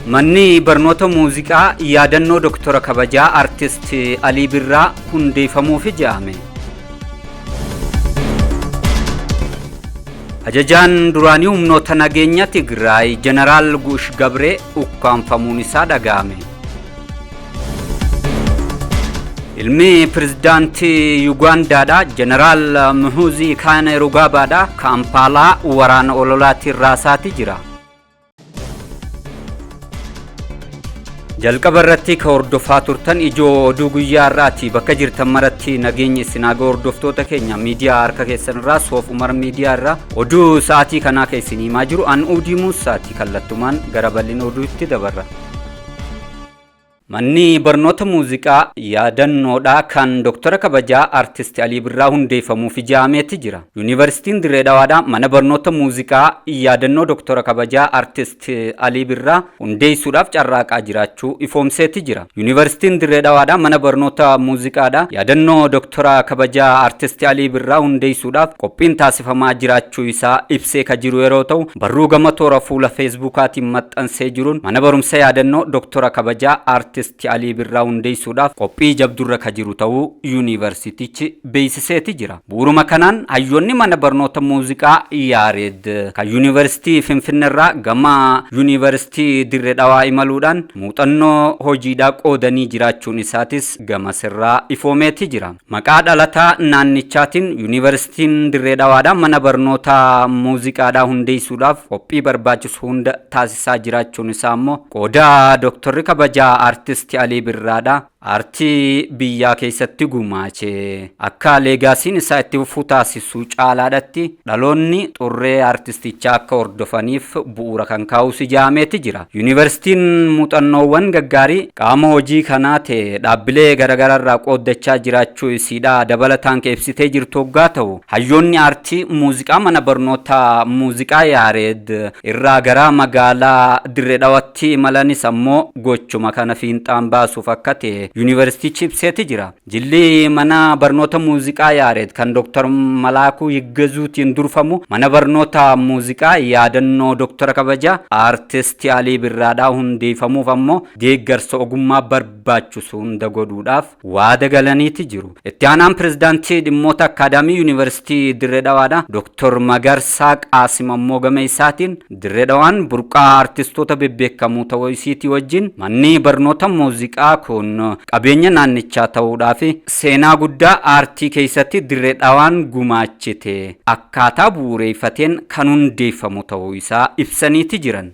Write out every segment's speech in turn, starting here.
Manni barnoota muuziqaa yaadannoo Doktora kabajaa Artist Alii Birraa hundeeffamuuf jedhame. Ajajaan duraanii humnoota nageenya Tigraay Jeneraal Guush Gabree ukkaamfamuun isaa dhaga'ame. Ilmi pirezidaantii Yugaandaadha Jeneraal Muhuzii Kaayinerugabaadha Kaampaalaa waraana ololaatiin raasaati jira. Jalqaba irratti ka hordofaa turtan ijoo oduu guyyaa har'aati. Bakka jirtan maratti nageenyi isin haa ga'u hordoftoota keenya miidiyaa harka keessan irraa Soof Umar miidiyaa irraa oduu sa'aatii kanaa kan isin himaa jiru an Uudii Muusaati. Kallattumaan gara bal'ina oduutti dabarra. Manni barnoota muuziqaa yaadannoodhaa kan Doktora kabajaa Artist Alii Birraa hundeeffamuuf ijaameeti jira. Yuunivarsiitiin Dirree Dhawaadhaa mana barnoota muuziqaa yaadannoo Doktora kabajaa Artist Alii Birraa hundeessuudhaaf carraaqaa jiraachuu ifoomseeti jira. Yuunivarsiitiin Dirree Dhawaadhaa mana barnoota muuziqaadhaa yaadannoo Doktora kabajaa Artist Alii Birraa hundeessuudhaaf qophiin taasifamaa jiraachuu isaa ibsee ka jiru yeroo ta'u, barruu gama toora fuula Feesbuukaatiin maxxansee jiruun mana barumsa yaadannoo Doktora kabajaa Artist Alii Birraa hundeessuudhaaf qophii jabdurra ka jiru ta'uu yuunivarsiitichi beeksiseeti jira. Bu'uuruma kanaan hayyoonni mana barnoota muuziqaa Yaareed kan yuunivarsiitii Finfinneerraa gama yuunivarsiitii Dirree Dhawaa imaluudhaan muuxannoo hojiidhaa qoodanii jiraachuun isaatis gama sirraa ifoomeeti jira. Maqaa dhalataa naannichaatiin Yuunivarsiitiin Dirree Dhawaadhaa mana barnoota muuziqaadhaa hundeessuudhaaf qophii barbaachisu hunda taasisaa jiraachuun isaa immoo qooda Dooktarri kabajaa Aartisti Alii Birraadhaa aartii biyyaa keessatti gumaache akka leegaasiin isaa itti fufuu taasisu caalaadhatti dhaloonni xurree aartistichaa akka hordofaniif bu'uura kan kaa'us ijaameeti jira. Yuunivarsiitiin muuxannoowwan gaggaarii qaama hojii kanaa ta'e dhaabbilee garaagaraa irraa qooddachaa jiraachuu isiidhaa dabalataan ka ibsitee jirtu hoggaa ta'u, hayyoonni aartii muuziqaa mana barnoota muuziqaa Yaareed irraa gara magaalaa Dirree Dhawatti imalanis ammoo gochuma kana fiinxaan baasuuf akka ta'e yuunivarsiitichi ibseeti jira. Jilli mana barnoota muuziqaa Yaareed kan Dr. Malaakuu Yiggazuutiin durfamu mana barnoota muuziqaa yaadannoo Dr. kabajaa Aartisti Alii Birraadhaa hundeeffamuuf ammoo deeggarsa ogummaa barbaachisu hunda godhuudhaaf waada galaniiti jiru. Itti aanaan pirezidaantii dhimmoota akkaadaamii Yuunivarsiitii Dirree Dhawaadha Dr. Magarsaa Qaasim ammoo gama isaatiin Dirree Dhawaan burqaa aartistoota bebbeekamoo ta'uu isiitii wajjin manni barnoota muuziqaa kun qabeenya naannichaa ta'uudhaa fi seenaa guddaa aartii keessatti Dirree Dhawaan gumaachite akkaataa bu'uureeffateen kan hundeeffamu ta'uu isaa ibsaniiti jiran.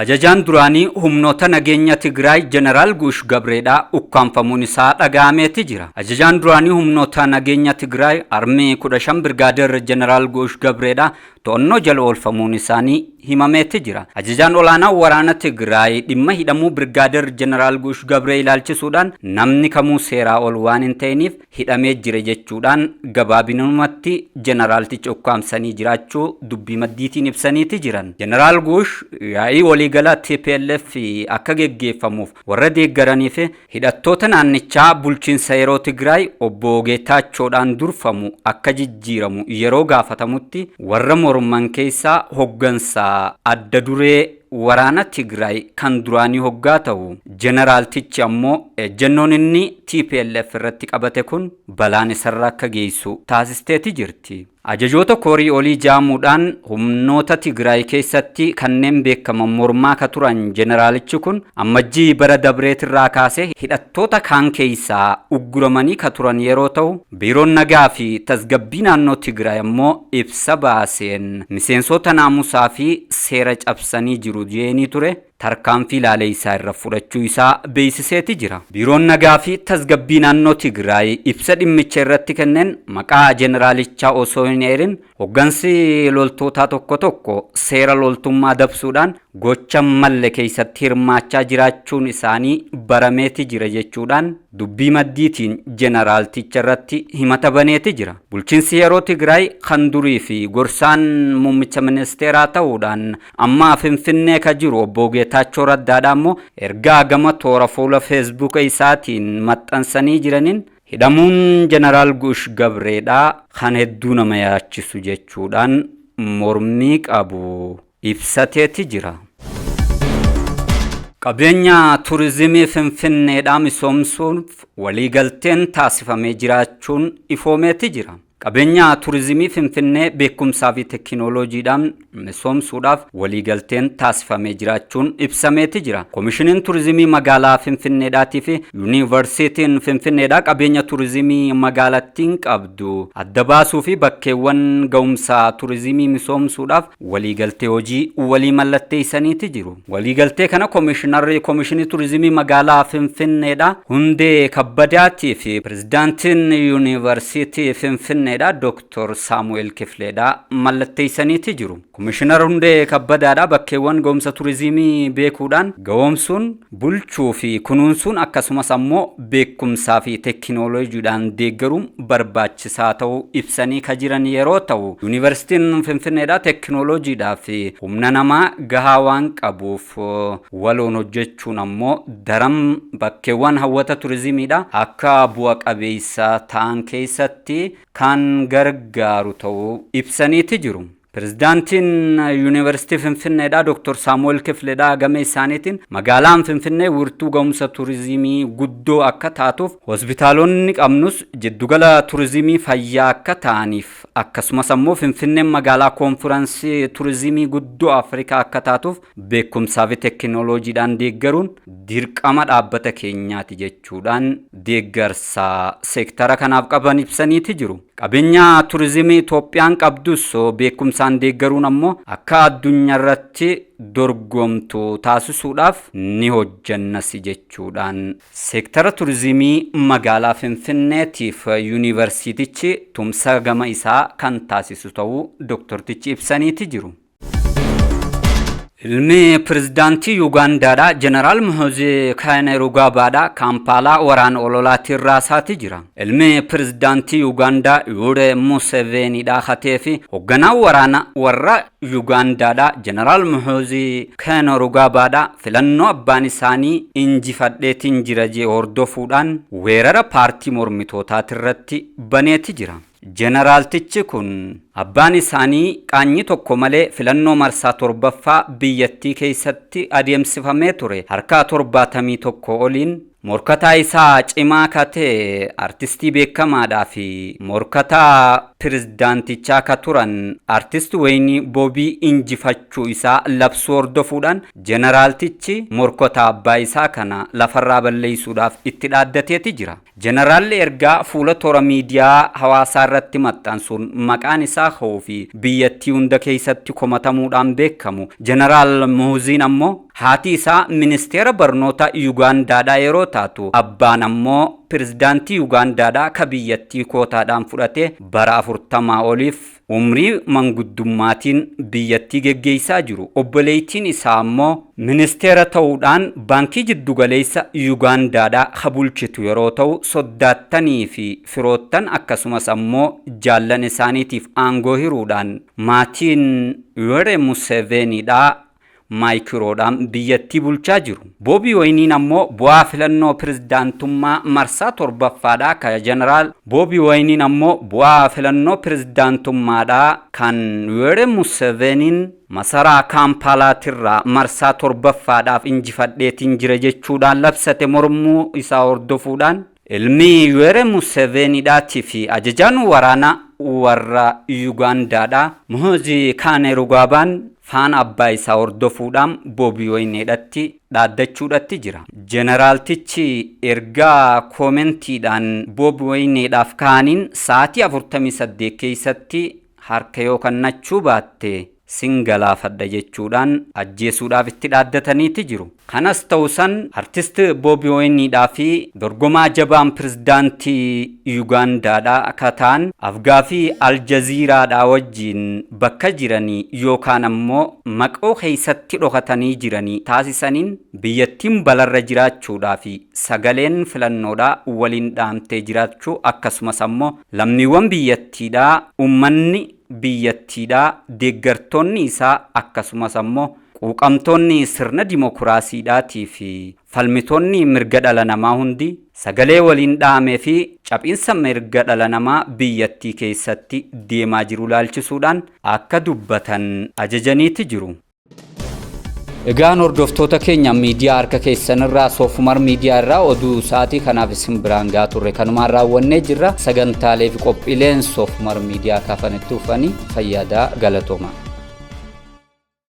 Ajajaan duraanii humnoota nageenya Tigraay Jeneraal Guush Gabreedhaa ukkaamfamuun isaa dhaga'ameeti jira. Ajajaan duraanii humnoota nageenya Tigraay Armii 15 Birgaadeer Jeneraal Guush Gabreedhaa to'annoo jala oolfamuun isaanii himameeti jira. Ajajaan olaanaa waraana Tigraay dhimma hidhamuu Birgaadeer Jeneraal Guush Gabree ilaalchisuudhaan namni kamuu seeraa ol waan hin ta'iniif hidhamee jira jechuudhaan gabaabinumatti jeneraalticha ukkaamsanii jiraachuu dubbii maddiitiin ibsaniiti jiran. Jeneraal Guush yaa'ii waliigalaa TPLF akka geggeeffamuuf warra deeggaranii fi hidhattoota naannichaa bulchiinsa yeroo Tigraay obbo Geetaachoodhaan durfamu akka jijjiiramu yeroo gaafatamutti warra morman keessaa hoggansa adda duree waraana Tigraay kan duraanii hoggaa ta'u, jeneraaltichi ammoo ejjennoon inni TPLF irratti qabate kun balaan isarra akka geessu taasisteeti jirti. Ajajoota koorii olii jaamuudhaan humnoota Tigraay keessatti kanneen beekaman mormaa ka turan jeneraalichi kun ammajjii bara dabreetirraa kaasee hidhattoota kaan keessaa ugguramanii ka turan yeroo ta'u, biiroon nagaa fi tasgabbii naannoo Tigraay ammoo ibsa baaseen miseensota naamusaa fi seera cabsanii jiru jeenii ture tarkaanfii ilaalee isaa irra fudhachuu isaa beeksiseeti jira. Biiroon nagaa fi tasgabbii naannoo Tigraay ibsa dhimmicha irratti kenneen maqaa jeneraalichaa osoo hin eerin hoggansi loltootaa tokko tokko seera loltummaa dabsuudhaan gocha malle keessatti hirmaachaa jiraachuun isaanii barameeti jira jechuudhaan dubbii maddiitiin jeneraalticha irratti himata baneeti jira. Bulchiinsi yeroo Tigraay kan durii fi gorsaan muummicha ministeeraa ta'uudhaan amma Finfinnee ka jiru obbo Geetaachoo Raddaadhaa immoo ergaa gama toora fuula Feesbuuka isaatiin maxxansanii jiraniin hidhamuun jeneraal Guush Gabreedhaa kan hedduu nama yaachisu jechuudhaan mormii qabu ibsateeti jira. Qabeenya turizimii Finfinneedhaa misoomsuuf waliigalteen taasifamee jiraachuun ifoomeeti jira. Qabeenya turizimii Finfinnee beekumsaa fi teekinooloojiidhaan misoomsuudhaaf waliigalteen taasifamee jiraachuun ibsameeti jira. Komishiniin turizimii magaalaa Finfinneedhaatii fi Yuunivarsiitiin Finfinneedhaa qabeenya turizimii magaalattiin qabdu adda baasuu fi bakkeewwan ga'umsa turizimii misoomsuudhaaf waliigaltee hojii walii mallatteessaniiti jiru. Waliigaltee kana komishinarri komishinii turizimii magaalaa Finfinneedhaa Hundee Kabbadaatii fi pirezidaantiin Yuunivarsiitii Finfinnee Dr. Saamu'eel Kifleedhaa mallatteessaniiti jiru. Komishinar Hundee Kabbadaadhaa bakkeewwan ga'umsa turizimii beekuudhaan ga'oomsuun, bulchuu fi kunuunsuun akkasumas ammoo beekumsaa fi teekinooloojiidhaan deeggaruun barbaachisaa ta'uu ibsanii ka jiran yeroo ta'u, Yuunivarsiitiin Finfinneedhaa teekinooloojiidhaa fi humna namaa gahaa waan qabuuf waloon hojjechuun ammoo daran bakkeewwan hawwata turizimiidha akka bu'a qabeessa ta'an keessatti kan gargaaru ta'uu ibsaniiti jiru. Pirezidaantiin Yuunivarsiitii Finfinneedhaa Dr. Saamu'eel Kifleedhaa gama isaaniitiin magaalaan Finfinnee wiirtuu ga'umsa turizimii guddoo akka taatuuf hospitaalonni qabnus jiddugala turizimii fayyaa akka ta'aniif akkasumas ammoo Finfinneen magaalaa koonfiraansii turizimii guddoo Afrikaa akka taatuuf beekumsaa fi teekinooloojiidhaan deeggaruun dirqama dhaabbata keenyaati jechuudhaan deeggarsa seektara kanaaf qaban ibsaniiti jiru. Qabeenya turizimii Itoophiyaan qabdus beekumsaan deeggaruun ammoo akka addunyaarratti dorgomtu taasisuudhaaf ni hojjannas jechuudhaan seektara turizimii magaalaa Finfinneetiif yuunivarsiitichi tumsa gama isaa kan taasisu ta'uu dooktortichi ibsaniiti jiru. Ilmi pirezidaantii Yuugaandaadhaa Jeneraal Muhoozi Kainerugaabaadhaa Kaampaalaa waraana ololaatiin raasaati jira. Ilmi pirezidaantii Yuugaandaa Yoweri Museveeniidhaa hatee fi hoogganaan waraana warra Yuugaandaadhaa Jeneraal Muhoozi Kainerugaabaadhaa filannoo abbaan isaanii injifadheetiin jira jee hordofuudhaan weerara paartii mormitootaati baneeti jira. Jeneraaltichi kun abbaan isaanii qaanyii tokko malee filannoo marsaa torbaffaa biyyattii keessatti adeemsifamee ture harka 71 oliin morkataa isaa cimaa ka ta'e artistii beekamaadhaa fi morkataa pirezidaantichaa ka turan artist Wayinii Boobii injifachuu isaa labsuu hordofuudhaan jeneraaltichi morkataa abbaa isaa kana lafarraa balleessuudhaaf itti dhaaddateeti jira. Jeneraalli ergaa fuula toora miidiyaa hawaasaa irratti maxxansuun maqaan isaa hoo fi biyyattii hunda keessatti komatamuudhaan beekamu. Jeneraal Muhuziin ammoo haati isaa ministeera barnoota Yuugaandaadhaa yeroo taatu abbaan ammoo pirezidaantii Yuugaandaadhaa ka biyyattii kootaadhaan fudhatee bara 40 oliif umrii manguddummaatiin biyyattii geggeessaa jiru. Obboleettiin isaa ammoo ministeera ta'uudhaan baankii jiddugaleessa Yuugaandaadhaa ka bulchitu yeroo ta'u soddaattanii fi firoottan akkasumas ammoo jaallan isaaniitiif aangoo hiruudhaan maatiin Yoweri Museveeniidhaa maayikiroodhaan biyyattii bulchaa jiru. Boobii Wayiniin ammoo bu'aa filannoo pirezidaantummaa marsaa torbaffaadhaa ka jeneraal Boobii Wayiniin ammoo bu'aa filannoo pirezidaantummaadhaa kan Yoweri Museveeniin masaraa Kaampaalaatirraa marsaa torbaffaadhaaf injifadheetiin jira jechuudhaan labsate mormuu isaa hordofuudhaan ilmi Yoweri Museveeniidhaatii fi ajajaan waraanaa warra Yuugaandaadhaa Muhoozi Kainerugaabaan faana abbaa isaa hordofuudhaan Boobii Wayineedhatti dhaaddachuudhatti jira. Jeneraaltichi ergaa koomentiidhaan Boobii Wayineedhaaf kaaniin sa'aatii 48 keessatti harka yoo kennachuu baatte sin galaafadha jechuudhaan ajjeesuudhaaf itti dhaaddataniiti jiru. Kanas ta'u san artist Boobii Wayiniidhaa fi dorgomaa jabaan pirezidaantii Yuugaandaadhaa akka ta'an afgaafii Aljaziiraadhaa wajjin bakka jiranii yookaan ammoo maqoo keessatti dhokatanii jiranii taasisaniin biyyattiin balarra jiraachuudhaa fi sagaleen filannoodhaa waliin dhaamtee jiraachuu akkasumas ammoo lammiiwwan biyyattiidhaa uummanni biyyattiidhaa deeggartoonni isaa akkasumas ammoo quuqamtoonni sirna dimokiraasiidhaatii fi falmitoonni mirga dhala namaa hundi sagalee waliin dhahamee fi caphiinsa mirga dhala namaa biyyattii keessatti deemaa jiru laalchisuudhaan akka dubbatan ajajaniiti jiru. Egaan hordoftoota keenya, miidiyaa harka keessanirraa Soofumar Miidiyaa irraa oduu sa'aatii kanaaf isin biraan gahaa turre kanumaan raawwannee jirra. Sagantaalee fi qophiileen Soofumar Miidiyaa kafanitti dhufanii fayyadaa, galatooma.